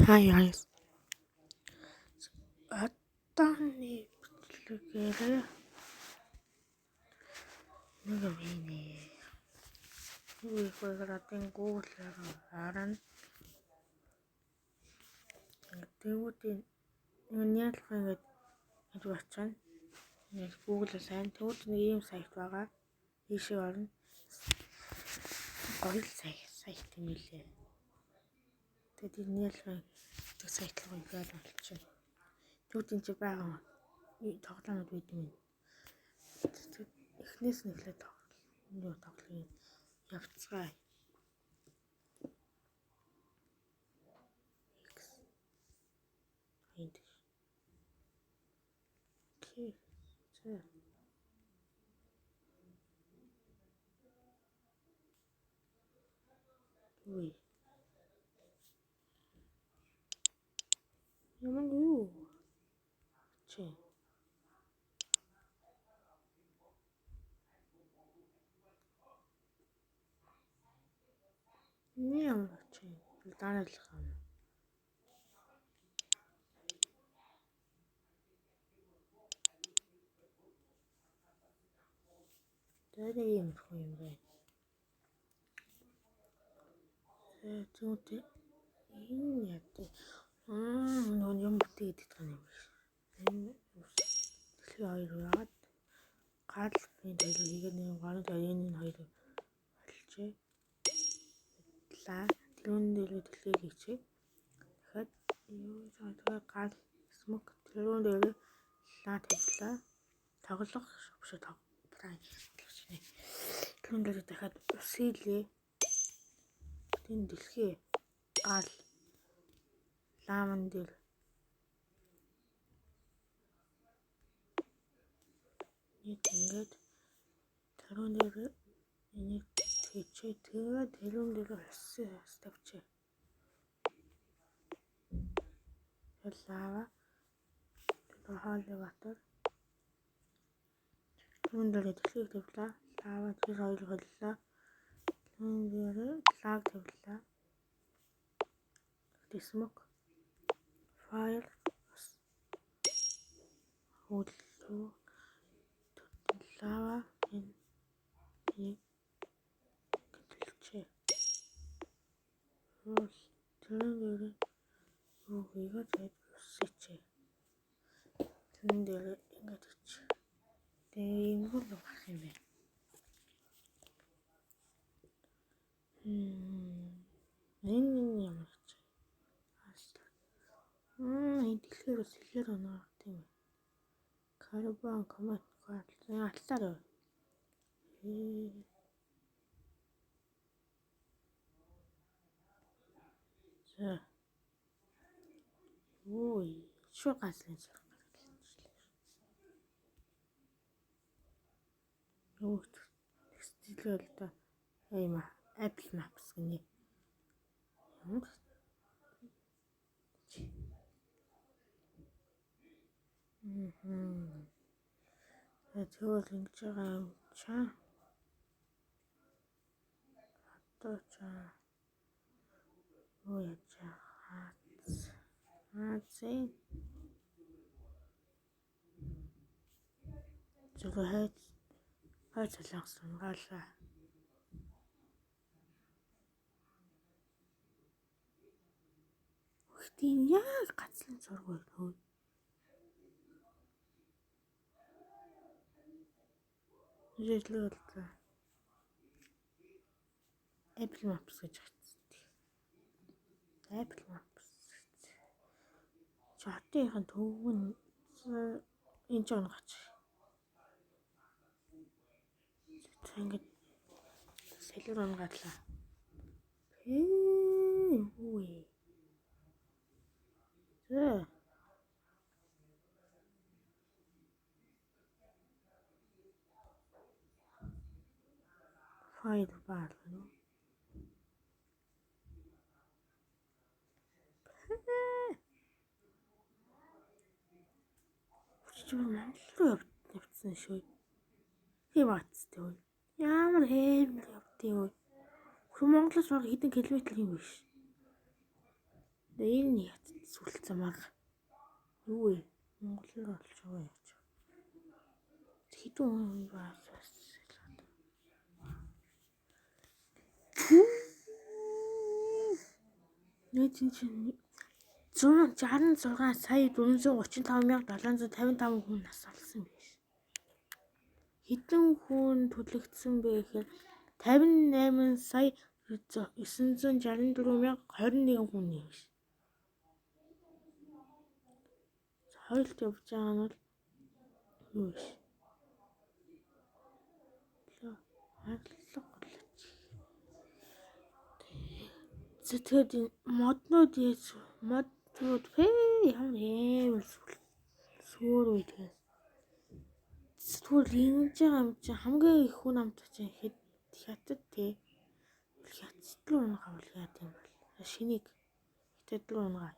Hi guys. Одооны бичлэгээр нэг юм хийнэ. Юу их вэ гэдэг Google-аар харна. Тэгвэл нэг нийтлэх ингээд гэж бодчихно. Нэг Google-аас сайн. Тэгвэл нэг ийм сайт байгаа. Ийшээ орно. Гоё л сайт юм лээ. Тэгээд энэ нийтлэх гэдэг сайт руу ирээд болчихно. Тэгвэл энэ чи байгаа тоглоомод байд юм. Эхнээс нь эхлээд тоглоом тоглоом явцгаая. X энд. Окей. За. Үгүй. Ямар юу? Чи. Энэ ямар чи? Дараалах юм. Тэр юм хөө юм бэ? Тэгвэл энэ яа. Нөгөө юм бүтээгээд байгаа юм биш. Энэ дэлхийн хоёр яагаад гал энэ хоёрыг хийгээд нэг гарын хоёр энэ хоёрыг болчихъя. Лаа тэрүүн дээр дэлхийг хийчихье. Дахиад юу тэгээ гал смок тэрүүн дээр лаа тавилаа. Тоглох биш тоглох. Тэрүүн дээр дахиад ус хийлээ. Тэн дэлхий гал лааман дээр нэг ингээд тэрүүн дээр энийг хийчихээ. Тэгээд тэрүүн дээр ус тавьчих. Лава тэр хоолой water тэрүүн дээр дэлхийг тавилаа. Лава тэр хоёр холлоо. Тэрүүн дээр лаг тавилаа. Smoke fire ус хөлөө лава энэ нэг гэлчээ. Уул тэрэн дээр юу хийгээд тэгээд ус ичээ. Тэрэн дээр ингээд ич. Тэгээ юм л гарах юм байна. Энэ ямар ч. Энэ дэлхээр бас хэлээр оноо тийм ээ. Карбон комет аллаар яв. За. Ой, шууд ганцхан зураг гаргалчихлаа. Юу тэгсэлээ л да. Ийм Apple Maps гинэ. Ямар Тэгвэл ингэж байгаа юм чаа. Одоо чаа. Юу яаж хаац. Хаац. Зүгээр хайц хайц солонгос унгаалаа. Гэхдээ яг ганцхан зураг байна хөө. Жийлээ бол за. Apple Maps гэж гарсан. Apple Maps. Чи хотынхын төв нь энэ ч унгач. Тэг ингээд солиор унгаалаа. Үгүй. За. Файл баар гэнэ. Чи Монгол руу явцсан шүү. Тийм баацтай үү? Ямар хэмээр явдیں۔ Хөр Монголоос баг хэдэн километр юм биш. Энэ хятад сүлцэн баг. Юу вэ? Монголоор олж байгаа яаж. Хэдэн хүн бас. Нийт чинь 166 сая 435 755 хүн нас алсан биш. Хэдэн хүн түлэгдсэн бэ гэхээр 58 сая 964 021 хүн юм биш. Хоёрт явж байгаа нь бол юу биш. Харлага болооч. За тэгээд энэ моднууд яаж моднууд ямар амар сүр үе тэгээд. Тэгвэл ингэж байгаа юм чинь хамгийн их хүн амт чинь хятад тий. Хятад руу унгаавал яа гэм бол. Шинийг хятад руу унгаа.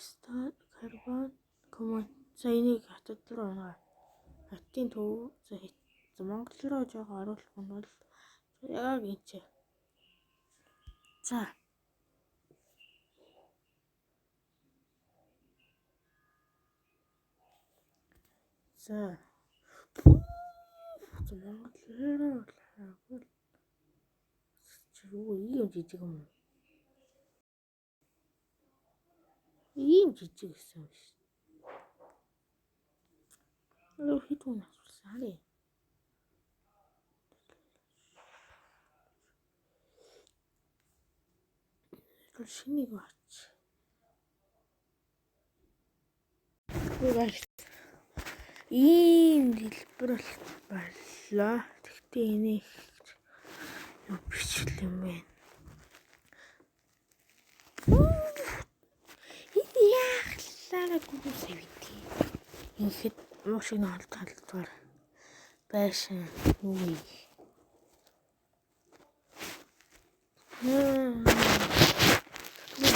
Стар карбон комон. За энийг хятад руу унгаа. Хятадын төв за Монгол руу жоох оруулах нь бол яг энэ чи. За. За. За Монгол руу харвал юу ийм жижиг юм. Ийм жижиг гэсэн юм биш. Юу хэд хүн асуулсан харъя. Шинийг авч. Ийм дэлбэр боллоо. Тэгтээ энийг юу бичлээ юм бэ? Энэ яахлаараа гүнсээ бидээ. Ингээд муу шиг нэг талдгаар байшин юу вэ?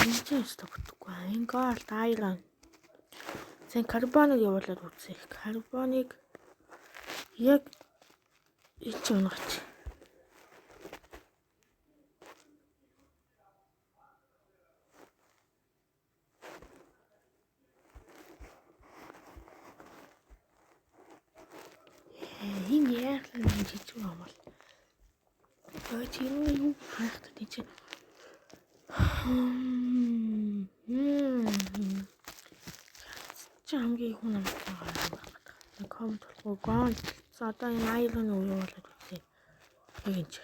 Энэ ч өстө бүтггүй. Ингээл iron. Зэн карбоныг явуулаад үзье. Карбоныг яг ич унгаач. Энэ яахлаа нэг жижиг юм бол. Ой чи энэ юу хайхтай тийм чи. Чи хамгийн их хүн амттай гараад байна. Коммент болохгүй гон. За одоо энэ iron явуулаад үзье. Яг энэ чи.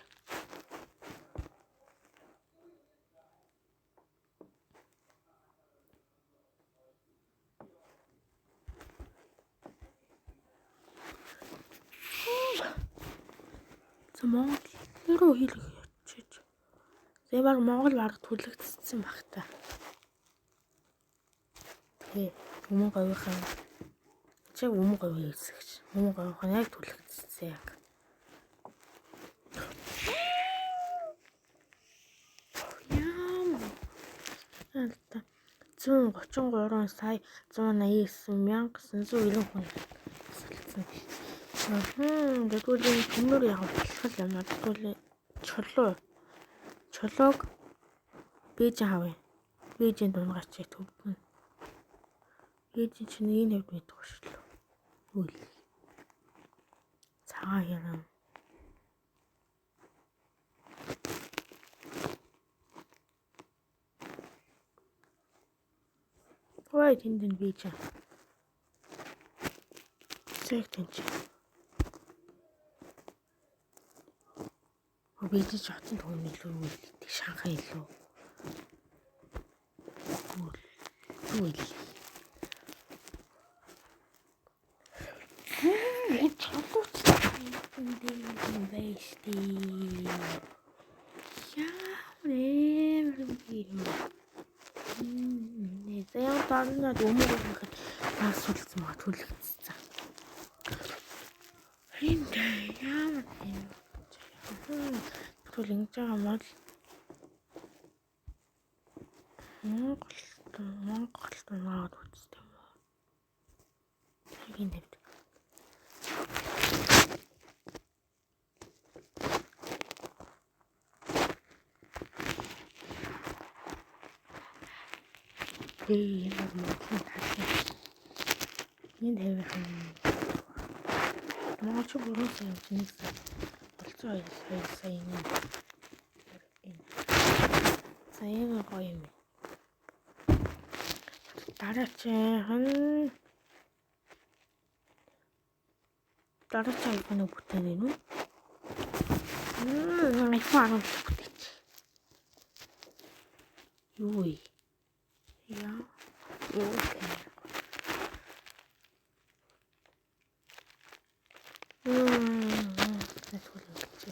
За Монгол руу хийлгэх очиж. За баг Монгол бараг түлэгдсэн баг та. Тэ өмнө говийнхаа чи өмнө говийн хэсэгч. Өмнө говийнхаа яг түлэгдсэн яг. Ямар 133 сая 189 990 хүн салцсан. Тэгвэл энэ төмөр яг болох юм аа. Тэгвэл чулуу. Чулууг Бээжин хавъя. Бээжин дунгаач төвдөн. Бээжин чинь энэ хавьд байдаг шүү л. Үйл. Цагаан хэрэг. Ой тэнд энэ Бээжин. Зэг тэнд. Бээжин ч хотын төвн илүү үйл. Шанхай илүү. Үйл. Чулууч юм байж тээ. Ямар юм. За яг дарнаад өмнө гэхэд бас сүлцсэн байгаа түлэгдсэн. Энд ямар юм. Тэгвэл ингэж байгаа мод Монгол унаад үздэг юм уу? Тэргийн тавьд. Play энэ бол Монголын талын энэ тавих юм. Монголч 3 сая явж 1 сая. Болцоо 2 сая энэ. Энэ. За энэ гоё юм. Дараачих нь дараачих iPhone-ыг бүтээн гэнэ үү? iPhone 17 бүтээч. Юу вэ? Яа. Юу вэ? Тэгвэл ингэж.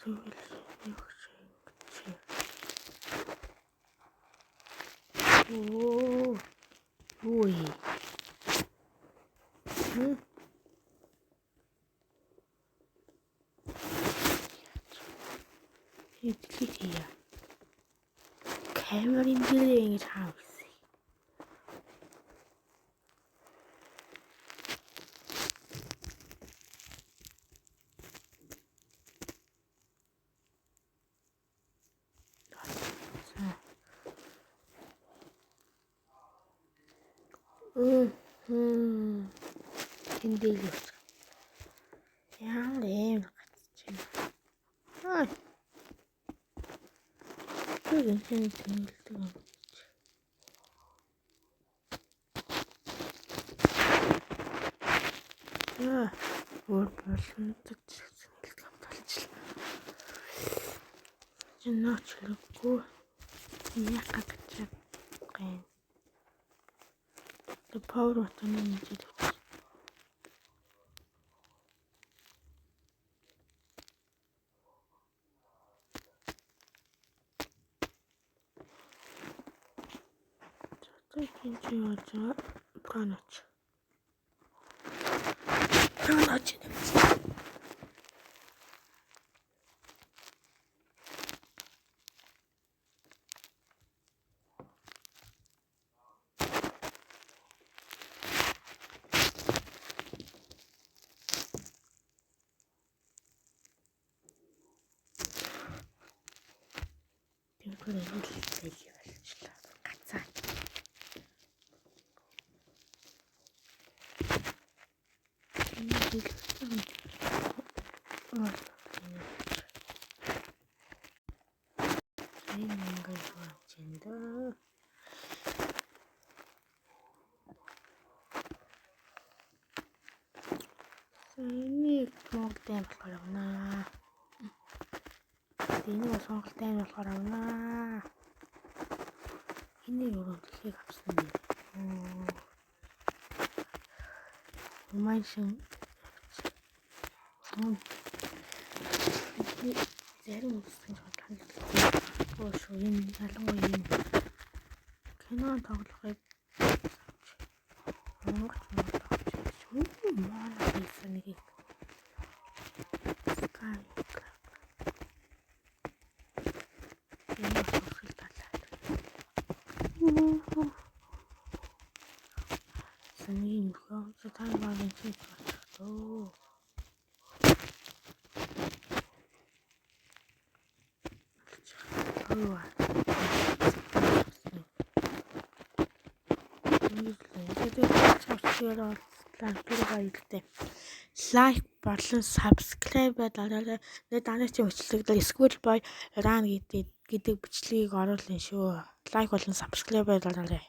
Тэгвэл ингэж. Оо. Юу вэ? Хм? Delete хийе. Камерын дээр ингэж хаа гэсэн. За. Энд дээр явчих. Ямар ийм гацж байна. Аа. Тэр энэ тэнэлдэг юм. Аа, өөр боломжтой зэнэлдэг болчихлоо. Чи нөөч хэрэггүй. Яка гэж гэн. The power button-ы нэгж тавьчих. За энэ чи яаж байгаа? Проноч. Проноч. Тэр энэ л болчихлоо. Гацаа. Энэ хэлсэн. Энэ ингээд болж байна даа. За энийг Монголын айн болохоор авнаа. Энийг бас Монголын айн болохоор авнаа. Энийг өөрөө дэлхийг авсан юм. Маншин зарим үсгэн таалагдсан. Шүү энэ ялангуяа энэ кино тоглохыг Монголч тоглож шүү. Манай хийсэн нэг Sky Club. Энэ төгсгөл талаа. Саний мөхөө та багын чи болчихдоо. Лайк болон subscribe дараарай. Тэгээд дараагийн бичлэг дээр Squid Boy Run гэдэг бичлэгийг оруулна шүү. Лайк болон subscribe дараарай.